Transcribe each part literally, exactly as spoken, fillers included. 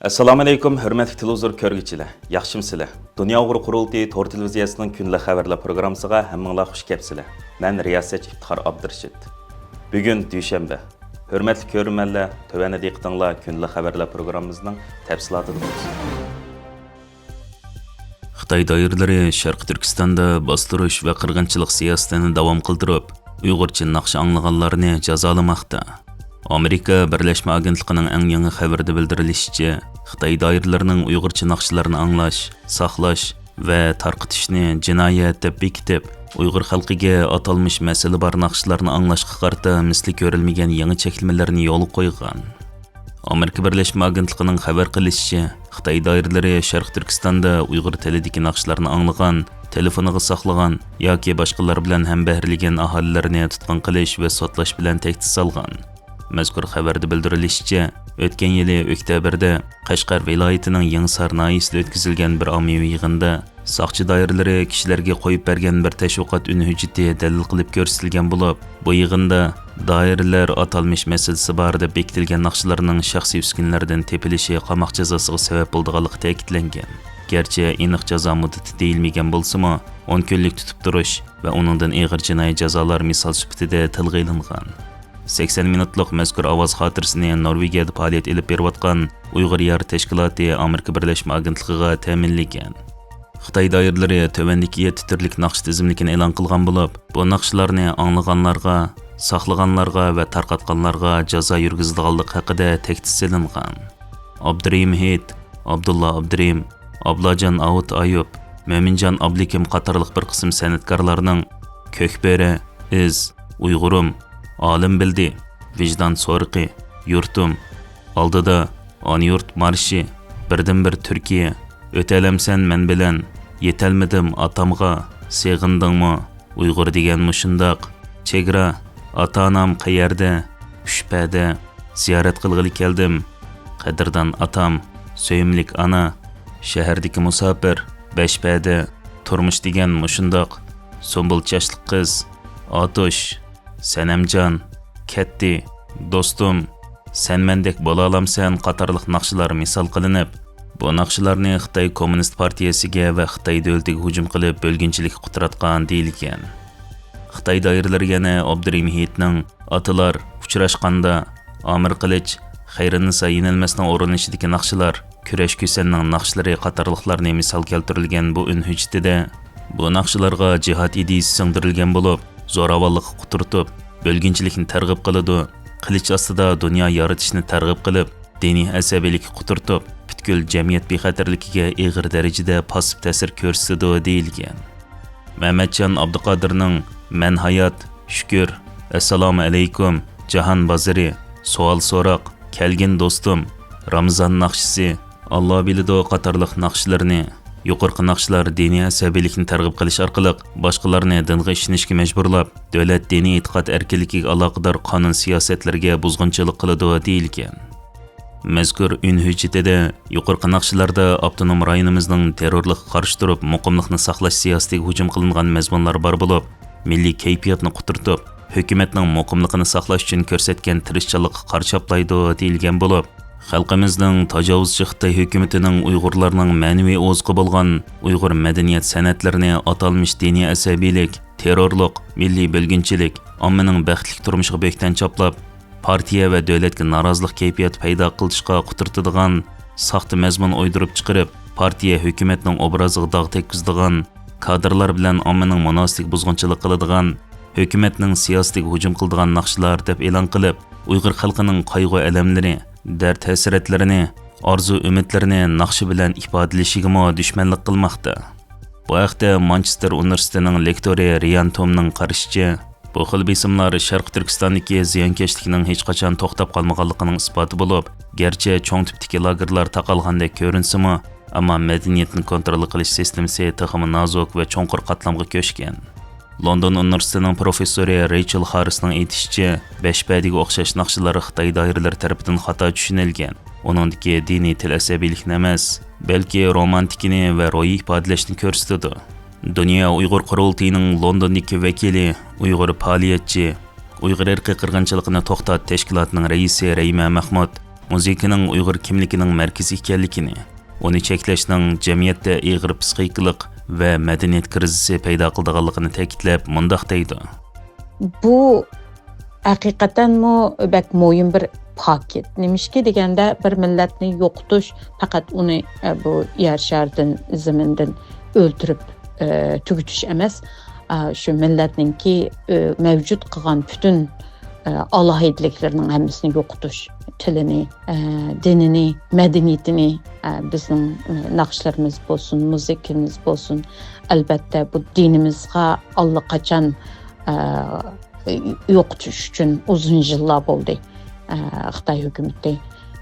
ئەسسالامۇئەلەيكۇم، ھۆرمەتلىك تېلېۋىزور كۆرگۈچىلەر، ياخشىمۇسىلەر؟ دۇنيا ئۇيغۇر قۇرۇلتىيى تور تېلېۋىزىيەسىنىڭ كۈندىلىك خەۋەرلەر پروگراممىسىغا ھەممىڭلار خۇش كەپسىلەر. مەن رىياسەتچى ئىپتىخار ئابدۇرېشىت. بۈگۈن دۈشەنبە. ھۆرمەتلىك كۆرۈرمەنلەر، تۆۋەندە دىققىتىڭلار كۈندىلىك خەۋەرلەر پروگراممىمىزنىڭ تەپسىلاتىدا بولسۇن. خىتاي دائىرىلىرى شەرقىي تۈركىستاندا باستۇرۇش ۋە قىرغىنچىلىق سىياسىتىنى داۋام قىلدۇرۇپ، ئۇيغۇرچە ناخشا ئاڭلىغانلارنى جازالىماقتا. ئامېرىكا بىرلەشمە ئاگېنتلىقىنىڭ ئەڭ يېڭى خەۋىرىدە بىلدۈرۈلۈشىچە، خىتاي دائىرىلىرىنىڭ ئۇيغۇرچە ناخشىلارنى ئاڭلاش، ساقلاش ۋە تارقىتىشنى جىنايەت دەپ بېكىتىپ، ئۇيغۇر خەلقىگە ئاتالمىش مەسىلە بار ناخشىلارنى ئاڭلاشقا قارىتا مىسلى كۆرۈلمىگەن يېڭى چەكلىمىلەرنى يولغا قويغان. ئامېرىكا بىرلەشمە ئاگېنتلىقىنىڭ خەۋەر قىلىشىچە، خىتاي دائىرىلىرى شەرقىي تۈركىستاندا ئۇيغۇر تىلىدىكى ناخشىلارنى ئاڭلىغان، تېلېفونىغا ساقلىغان ياكى باشقىلار بىلەن ھەمبەھىرلىگەن ئاھالىلەرنى تۇتقۇن قىلىش ۋە سوتلاش بىلەن تەھدىت سالغان. مەزكۇر خەۋەردە بىلدۈرۈلۈشىچە، ئۆتكەن يىلى ئۆكتەبىردە قەشقەر ۋىلايىتىنىڭ يېڭىسار ناھىيەسىدە ئۆتكۈزۈلگەن بىر ئاممىۋى يىغىندا، ساقچى دائىرىلىرى كىشىلەرگە قويۇپ بەرگەن بىر تەشۋىقات ئۈن ھۆججىتى دەلىل قىلىپ كۆرسىتىلگەن بولۇپ، بۇ يىغىندا دائىرىلەر ئاتالمىش مەسىلىسى بار دەپ بېكىتىلگەن ناخشىلارنىڭ شەخسىي ئۈسكۈنىلەردىن تېپىلىشى قاماق جازاسىغا سەۋەب بولىدىغانلىقى تەكىتلەنگەن. گەرچە ئېنىق جازا مۇددىتى دېيىلمىگەن بولسىمۇ، ئون كۈنلۈك تۇتۇپ تۇرۇش ۋە ئۇنىڭدىن ئېغىر جىنايى جازالار مىسال سۈپىتىدە تىلغا ئېلىنغان. سەكسەن مىنۇتلۇق مەزكۇر ئاۋاز خاتىرىسىنى نورۋېگىيەدە پائالىيەت ئېلىپ بېرىۋاتقان ئۇيغۇر يار تەشكىلاتى ئامېرىكا بىرلەشمە ئاگېنتلىقىغا تەمىنلىگەن. خىتاي دائىرىلىرى تۆۋەندىكى يەتتە تۈرلۈك ناخشا تىزىملىكىنى ئېلان قىلغان بولۇپ، بۇ ناخشىلارنى ئاڭلىغانلارغا، ساقلىغانلارغا ۋە تارقاتقانلارغا جازا يۈرگۈزىدىغانلىقى ھەققىدە تەكىت سېلىنغان. ئابدۇرېھىم ھېيت، ئابدۇللا ئابدۇرېھىم، ئابلاجان ئاۋۇت ئايۇپ، مۆمىنجان ئابلىكىم قاتارلىق بىر قىسىم سەنئەتكارلارنىڭ كۆكبۆرە، ئىز، ئۇيغۇرۇم، ئالىم بىلدى، ۋىجدان سورىقى، يۇرتۇم، ئالدىدا، ئانا يۇرت مارشى، بىردىنبىر تۈركىيە، ئۆتەلەمسەن مەن بىلەن، يېتەلمىدىم ئاتامغا، سېغىندىڭمۇ، ئۇيغۇر دېگەن مۇشۇنداق، چېگرا، ئاتا-ئانام قەيەردە، ئۈچ پەدە، زىيارەت قىلغىلى كەلدىم، قەدىردان ئاتام، سۆيۈملۈك ئانا، شەھەردىكى مۇساپىر، بەش پەدە، تۇرمۇش دېگەن مۇشۇنداق، سۇمبۇل چاچلىق قىز، ئاتۇش، سەنەمجان، كەتتى، دوستۇم، سەن مەندەك بولالامسەن قاتارلىق ناخشىلار مىسال قىلىنىپ، بۇ ناخشىلارنى خىتاي كوممۇنىست پارتىيەسىگە ۋە خىتاي دۆلىتىگە ھۇجۇم قىلىپ، بۆلگۈنچىلىككە ئۇتراتقان دېيىلگەن. خىتاي دائىرىلىرى يەنە ئابدۇرېھىم ھېيتنىڭ ئاتىلار ئۇچراشقاندا، ئامىر قىلىچ، خەيرىننىسا يېنىلمەسنىڭ ئورۇنلىشىدىكى ناخشىلار، كۈرەش كۈسەننىڭ ناخشىلىرى قاتارلىقلارنى مىسال كەلتۈرۈلگەن بۇ ئۈن ھۆججىتىدە، بۇ ناخشىلارغا جىھاد ئىدىيىسى سىڭدۈرۈلگەن بولۇپ، زوراۋانلىققا قۇترىتىپ، بۆلگۈنچىلىكنى تەرغىب قىلىدۇ، قىلىچ ئاستىدا دۇنيا يارىتىشنى تەرغىب قىلىپ، دىنىي ئەسەبىيلىككە قۇترىتىپ، پۈتكۈل جەمئىيەت بىخەتەرلىكىگە ئېغىر دەرىجىدە پاسسىپ تەسىر كۆرسىتىدۇ، دېيىلگەن. مەمەتجان ئابدۇقادىرنىڭ مەن ھايات، شۈكۈر، ئەسسالامۇ ئەلەيكۇم، جاھان بازىرى، سوئال سوراق، كەلگىن دوستۇم، رامىزان ناخشىسى، ئاللا بىلىدۇ قاتارلىق ناخشىلىرىنى، يۇقىرىقى ناخشىلار دىنىي ئەسەبىيلىكنى تەرغىب قىلىش ئارقىلىق باشقىلارنى دىنغا ئىشىنىشكە مەجبۇرلاپ، دۆلەت دىنىي ئېتىقاد ئەركىنلىكىگە ئالاقىدار قانۇن سىياسەتلىرىگە بۇزغۇنچىلىق قىلىدۇ، دېيىلگەن. مەزكۇر ئۈن ھۆججىتىدە يۇقىرىقى ناخشىلاردا ئاپتونوم رايونىمىزنىڭ تېررورلۇققا قارشى تۇرۇپ، مۇقىملىقنى ساقلاش سىياسىتىگە ھۇجۇم قىلىنغان مەزمۇنلار بار بولۇپ، مىللىي كەيپىياتنى قۇترىتىپ، ھۆكۈمەتنىڭ مۇقىملىقىنى ساقلاش ئۈچۈن كۆرسەتكەن تىرىشچانلىقىغا قارشى چاپلايدۇ، دېيىلگەن بولۇپ، خەلقىمىزنىڭ تاجاۋۇزچى خىتاي ھۆكۈمىتىنىڭ ئۇيغۇرلارنىڭ مەنىۋى ئوزۇقى بولغان ئۇيغۇر مەدەنىيەت سەنئەتلىرىنى ئاتالمىش دىنىي ئەسەبىيلىك، تېررورلۇق، مىللىي بۆلگۈنچىلىك، ئاممىنىڭ بەختلىك تۇرمۇشىغا بۆھتەن چاپلاپ، پارتىيە ۋە دۆلەتكە نارازىلىق كەيپىياتى پەيدا قىلىشقا قۇترىتىدىغان ساختا مەزمۇن ئويدۇرۇپ چىقىرىپ، پارتىيە، ھۆكۈمەتنىڭ ئوبرازىغا داغ تەگكۈزىدىغان، كادىرلار بىلەن ئاممىنىڭ مۇناسىۋىتىگە بۇزغۇنچىلىق قىلىدىغان، ھۆكۈمەتنىڭ سىياسىتىگە ھۇجۇم قىلىدىغان ناخشىلار دەپ ئېلان قىلىپ، ئۇيغۇر خەلقىنىڭ قايغۇ-ئەلەملىرى، دەرد-ھەسرەتلىرىنى، ئارزۇ-ئۈمىدلىرىنى ناخشا بىلەن ئىپادىلىشىگىمۇ دۈشمەنلىك قىلماقتا. بۇ ھەقتە مانچېستېر ئۇنىۋېرسىتېتىنىڭ لېكتورى رىيان تومنىڭ قارىشىچە، بۇ خىل بېسىملار شەرقىي تۈركىستاندىكى زىيانكەشلىكنىڭ ھېچقاچان توختاپ قالمىغانلىقىنىڭ ئىسپاتى بولۇپ، گەرچە چوڭ تىپتىكى لاگېرلار تاقالغاندەك كۆرۈنسىمۇ، ئەمما مەدەنىيەتنى كونترول قىلىش سىستېمىسى تېخىمۇ نازۇك ۋە چوڭقۇر قاتلامغا كۆچكەن. لوندون ئۇنىۋېرسىتېتىنىڭ پروفېسسورى رېيچېل خاررىسنىڭ ئېيتىشىچە، بەش پەدىگە ئوخشاش ناخشىلار خىتاي دائىرىلىرى تەرىپىدىن خاتا چۈشىنىلگەن. ئۇنىڭدىكى دىنىي تىل ئەسەبىيلىكنى ئەمەس، بەلكى رومانتىكىنى ۋە روھىي ئىپادىلەشنى كۆرسىتىدۇ. دۇنيا ئۇيغۇر قۇرۇلتىيىنىڭ لوندوندىكى ۋەكىلى، ئۇيغۇر پائالىيەتچى، ئۇيغۇر ئىرقىي قىرغىنچىلىقىنى توختات تەشكىلاتىنىڭ رەئىسى رەيمە مەخمۇت مۇزىكىنىڭ ئۇيغۇر كىملىكىنىڭ مەركىزى ئىكەنلىكىنى، ئۇنى چەكلەشنىڭ جەمئىيەتتە ئېغىر پسىخىكىلىق ۋە مەدەنىيەت كىرىزىسى پەيدا قىلىدىغانلىقىنى تەكىتلەپ، مۇنداق دەيدۇ: بۇ ھەقىقەتەنمۇ بەك مۇھىم بىر پاكىت. نېمىشقا دېگەندە، بىر مىللەتنى يوقىتىش پەقەت ئۇنى، ئە، بۇ يەر شارىدىن، زېمىندىن ئۆلتۈرۈپ، ئە، تۈگىتىش ئەمەس. ئە، شۇ مىللەتنىڭكى، ئە، مەۋجۇت قىلغان پۈتۈن، ئە، ئالاھىدىلىكلىرىنىڭ ھەممىسىنى يوقىتىش، تىلىنى، ئە، دىنىنى، مەدەنىيىتىنى، ئە، بىزنىڭ، ئە، ناخشىلىرىمىز بولسۇن، مۇزىكىمىز بولسۇن، ئەلبەتتە، بۇ دىنىمىزغا ئاللىقاچان، ئە، يوقىتىش ئۈچۈن ئۇزۇن يىللار بولدى، ئە، خىتاي ھۆكۈمىتى،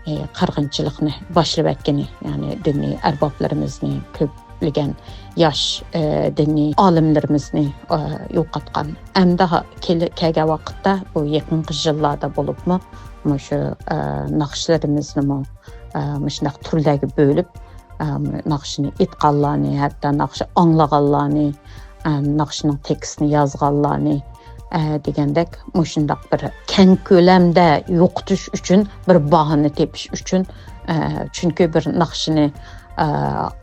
ئە، قىرغىنچىلىقنى باشلىۋەتكىنى، يەنى دىنىي ئەربابلىرىمىزنى، كۆپلىگەن ياش، ئە، دىنىي ئالىملىرىمىزنى، ئە، يوقاتقان. ئەمدى ھا-، كېلە-، كەلگەن ۋاقىتتا، بۇ يېقىنقى يىللاردا بولۇپمۇ، مۇشۇ، ئە، ناخشىلىرىمىزنىمۇ، ئە، مۇشۇنداق تۈرلەرگە بۆلۈپ، ئە، ناخشىنى ئېيتقانلارنى، ھەتتا ناخشا ئاڭلىغانلارنى، ئە، ناخشىنىڭ تېكىستىنى يازغانلارنى، ئە، دېگەندەك مۇشۇنداق بىر كەڭ كۆلەمدە يوقىتىش ئۈچۈن، بىر باھانە تېپىش ئۈچۈن، ئە، چۈنكى بىر ناخشىنى، ئە،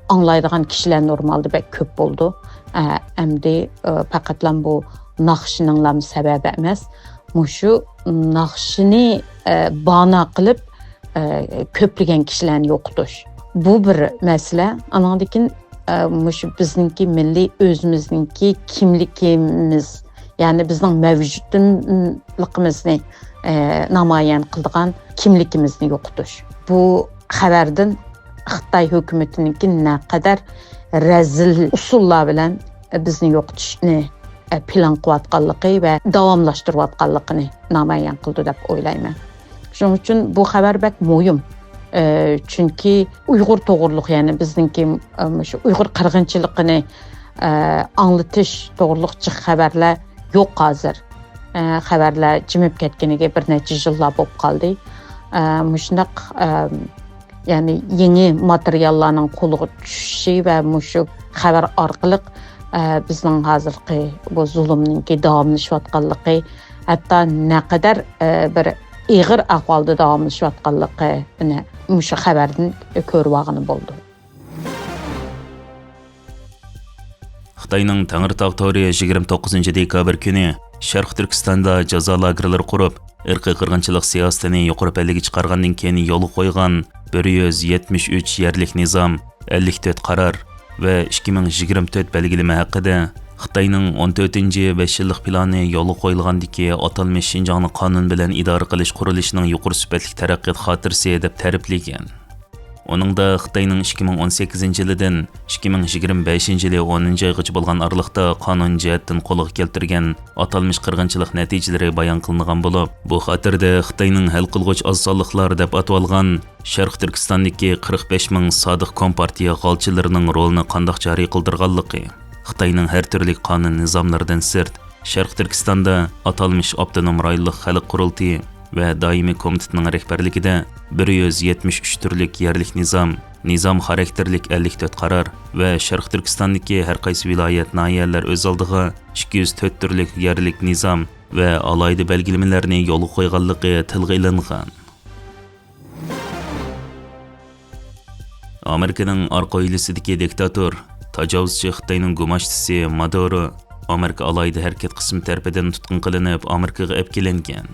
ئاڭلايدىغان كىشىلەر نورمالدا بەك كۆپ بولىدۇ. ئە، ئەمدى، ئە، پەقەتلا بۇ ناخشىنىڭلام سەۋەبى ئەمەس، مۇشۇ ناخشىنى، ئە، بانا قىلىپ، ئە، كۆپلىگەن كىشىلەرنى يوقىتىش. بۇ بىر مەسىلە. ئانىڭدىن كېيىن، ئە، مۇشۇ بىزنىڭكى مىللىي ئۆزىمىزنىڭكى كىملىكىمىز، يەنى بىزنىڭ مەۋجۇتلۇقىمىزنى، ئە، نامايان قىلىدىغان كىملىكىمىزنى يوقىتىش. بۇ خەۋەردىن خىتاي ھۆكۈمىتىنىڭكى نەقەدەر رەزىل ئۇسۇللار بىلەن بىزنى يوقىتىشنى، ئە، پىلان قىلىۋاتقانلىقى ۋە داۋاملاشتۇرۇۋاتقانلىقىنى نامايان قىلىدۇ دەپ ئويلايمەن. شۇنىڭ ئۈچۈن بۇ خەۋەر بەك مۇھىم. ئە، چۈنكى ئۇيغۇر توغرۇلۇق، يەنى بىزنىڭكى، ئە، مۇشۇ ئۇيغۇر قىرغىنچىلىقىنى، ئە، ئاڭلىتىش توغرۇلۇق جىق خەۋەرلەر يوق ھازىر. ئە، خەۋەرلەر جىمىپ كەتكىنىگە بىر نەچچە يىللار بولۇپ قالدى. ئە، مۇشۇنداق، ئە، يەنى يېڭى ماتېرىياللارنىڭ قولغا چۈشۈشى ۋە مۇشۇ خەۋەر ئارقىلىق، ئە، بىزنىڭ ھازىرقى بۇ زۇلۇمنىڭكى داۋاملىشىۋاتقانلىقى، ھەتتا نەقەدەر، ئە، بىر ئېغىر ئەھۋالدا داۋاملىشىۋاتقانلىقىنى مۇشۇ خەۋەردىن كۆرۈۋالغىلى بولىدۇ. خىتاينىڭ تەڭرىتاغ تورى يىگىرمە توققۇزىنچى دېكابىر كۈنى شەرقىي تۈركىستاندا جازا لاگېرلىرى قۇرۇپ، ئىرقىي قىرغىنچىلىق سىياسىتىنى يۇقىرى پەللىگە چىقارغاندىن كېيىن يولغا قويغان بىر يۈز يەتمىش ئۈچ يەرلىك نىزام، ئەللىك تۆت قارار ۋە ئىككى مىڭ يىگىرمە تۆت بەلگىلىمە ھەققىدە خىتاينىڭ ئون تۆتىنچى بەش يىللىق پىلانى يولغا قويۇلغاندىكى ئاتالمىش شىنجاڭنى قانۇن بىلەن ئىدارە قىلىش قۇرۇلۇشىنىڭ يۇقىرى سۈپەتلىك تەرەققىيات خاتىرىسى دەپ تەرىپلىگەن. ئۇنىڭدا خىتاينىڭ ئىككى مىڭ ئون سەككىزىنچى يىلىدىن ئىككى مىڭ يىگىرمە بەشىنچى يىلى ئونىنچى ئايغىچە بولغان ئارىلىقتا قانۇن جەھەتتىن قولغا كەلتۈرگەن ئاتالمىش قىرغىنچىلىق نەتىجىلىرى بايان قىلىنغان بولۇپ، بۇ خاتىرىدە خىتاينىڭ ھەل قىلغۇچ ئاز سانلىقلار دەپ ئاتىۋالغان شەرقىي تۈركىستاندىكى قىرىق بەش مىڭ سادىق كومپارتىيە غالچىلىرىنىڭ رولىنى قانداق جارى قىلدۇرغانلىقى، خىتاينىڭ ھەر تۈرلۈك قانۇن نىزاملىرىدىن سىرت، شەرقىي تۈركىستاندا ئاتالمىش ئاپتونوم رايونلۇق خەلق قۇرۇلتىيى ۋە دائىمىي كومىتېتىنىڭ رەھبەرلىكىدە بىر يۈز يەتمىش ئۈچ تۈرلۈك يەرلىك نىزام، نىزام خاراكتېرلىك ئەللىك تۆت قارار ۋە شەرقىي تۈركىستاندىكى ھەر قايسى ۋىلايەت، ناھىيەلەر ئۆز ئالدىغا ئىككى يۈز تۆت تۈرلۈك يەرلىك نىزام ۋە ئالاھىدە بەلگىلىمىلەرنى يولغا قويغانلىقى تىلغا ئېلىنغان. ئامېرىكىنىڭ ئارقا ھويلىسىدىكى دىكتاتور، تاجاۋۇزچى خىتاينىڭ گۇماشتىسى مادورو ئامېرىكا ئالاھىدە ھەرىكەت قىسمى تەرىپىدىن تۇتقۇن قىلىنىپ، ئامېرىكىغا ئەپكېلىنگەن.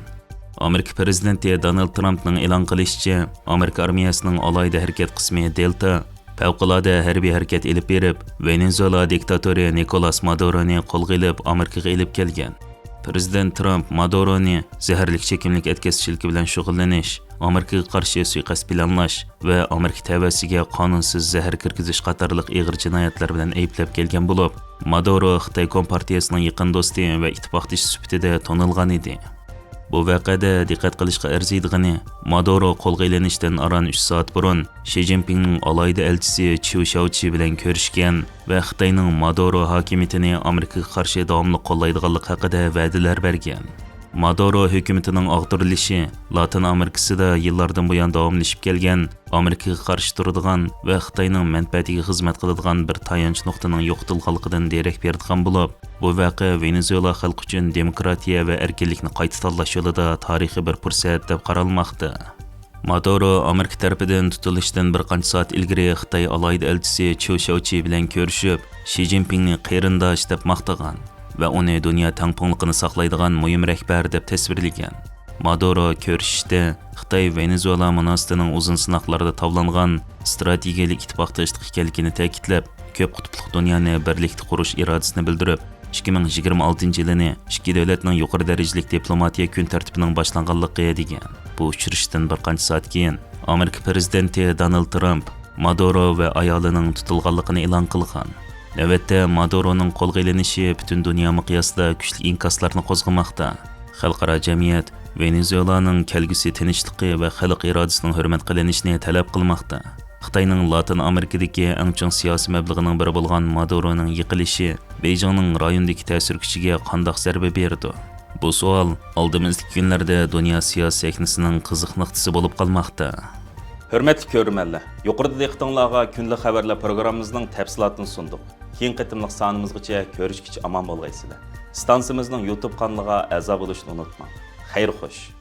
ئامېرىكا پىرېزىدېنتى دونالد ترامپنىڭ ئېلان قىلىشىچە، ئامېرىكا ئارمىيەسىنىڭ ئالاھىدە ھەرىكەت قىسمى دېلتا پەۋقۇلئاددە ھەربىي ھەرىكەت ئېلىپ بېرىپ، ۋېنېزۇېلا دىكتاتورى نىكولاس مادورونى قولغا ئېلىپ، ئامېرىكىغا ئېلىپ كەلگەن. پىرېزىدېنت ترامپ مادورونى زەھەرلىك چېكىملىك ئەتكەسچىلىكى بىلەن شۇغۇللىنىش، ئامېرىكىغا قارشى سۇيىقەست پىلانلاش ۋە ئامېرىكا تەۋەسىگە قانۇنسىز زەھەر كىرگۈزۈش قاتارلىق ئېغىر جىنايەتلەر بىلەن ئەيىبلەپ كەلگەن بولۇپ، مادورو خىتاي كومپارتىيەسىنىڭ يېقىن دوستى ۋە ئىتتىپاقدىشى سۈپىتىدە تونۇلغان ئىدى. بۇ ۋەقەدە دىققەت قىلىشقا ئەرزىيدىغىنى، مادورو قولغا ئېلىنىشتىن ئاران ئۈچ سائەت بۇرۇن شى جىنپىڭنىڭ ئالاھىدە ئەلچىسى چيۇ شياۋچى بىلەن كۆرۈشكەن ۋە خىتاينىڭ مادورو ھاكىمىيىتىنى ئامېرىكىغا قارشى داۋاملىق قوللايدىغانلىقى ھەققىدە ۋەدىلەر بەرگەن. مادورو ھۆكۈمىتىنىڭ ئاغدۇرۇلۇشى لاتىن ئامېرىكىسىدا يىللاردىن بۇيان داۋاملىشىپ كەلگەن ئامېرىكىغا قارشى تۇرىدىغان ۋە خىتاينىڭ مەنپەئەتىگە خىزمەت قىلىدىغان بىر تايانچ نۇقتىنىڭ يوقىتىلغانلىقىدىن دېرەك بېرىدىغان بولۇپ، بۇ ۋەقە ۋېنېزۇېلا خەلقى ئۈچۈن دېموكراتىيە ۋە ئەركىنلىكنى قايتا تاللاش يولىدا تارىخىي بىر پۇرسەت دەپ قارالماقتا. مادورو ئامېرىكا تەرىپىدىن تۇتۇلۇشتىن بىر قانچە سائەت ئىلگىرى خىتاي ئالاھىدە ئەلچىسى چيۇ شياۋچى بىلەن كۆرۈشۈپ، شى جىنپىڭنى قېرىنداش دەپ ماختىغان ۋە ئۇنى دۇنيا تەڭپۇڭلۇقىنى ساقلايدىغان مۇھىم رەھبەر دەپ تەسۋىرلىگەن. مادورو كۆرۈشۈشتە خىتاي ۋېنېزۇېلا مۇناسىۋىتىنىڭ ئۇزۇن سىناقلاردا تاۋلانغان ستراتېگىيەلىك ئىتتىپاقداشلىق ئىكەنلىكىنى تەكىتلەپ، كۆپ قۇتۇپلۇق دۇنيانى بىرلىكتە قۇرۇش ئىرادىسىنى بىلدۈرۈپ، ئىككى مىڭ يىگىرمە ئالتىنچى يىلىنى ئىككى دۆلەتنىڭ يۇقىرى دەرىجىلىك دىپلوماتىيە كۈن تەرتىپىنىڭ باشلانغانلىقى دېگەن. بۇ ئۇچرىشىشتىن بىر قانچە سائەت كېيىن، ئامېرىكا پىرېزىدېنتى دونالد ترامپ مادورو ۋە ئايالىنىڭ تۇتۇلغانلىقىنى ئېلان قىلغان. نۆۋەتتە، مادورونىڭ قولغا ئېلىنىشى پۈتۈن دۇنيا مىقياسىدا كۈچلۈك ئىنكاسلارنى قوزغىماقتا. خەلقئارا جەمئىيەت ۋېنېزۇېلانىڭ كەلگۈسى تىنچلىقى ۋە خەلق ئىرادىسىنىڭ ھۆرمەت قىلىنىشىنى تەلەپ قىلماقتا. خىتاينىڭ لاتىن ئامېرىكىدىكى ئەڭ چوڭ سىياسىي مەبلىغىنىڭ بىرى بولغان مادورونىڭ يىقىلىشى بېيجىڭنىڭ رايوندىكى تەسىر كۈچىگە قانداق زەربە بېرىدۇ؟ بۇ سوئال ئالدىمىزدىكى كۈنلەردە دۇنيا سىياسىي سەھنىسىنىڭ قىزىق نۇقتىسى بولۇپ قالماقتا. ھۆرمەتلىك كۆرۈرمەنلەر، يۇقىرىدا دىققىتىڭلارغا كۈندىلىك خەۋەرلەر پروگراممىمىزنىڭ تەپسىلاتىنى سۇندۇق. كېيىنكى قېتىملىق سانىمىزغىچە كۆرۈشكىچە ئامان بولغايسىلەر. ئىستانسىمىزنىڭ يۇتۇب قانىلىغا ئەزا بولۇشنى ئۇنتۇماڭ. خەير خوش.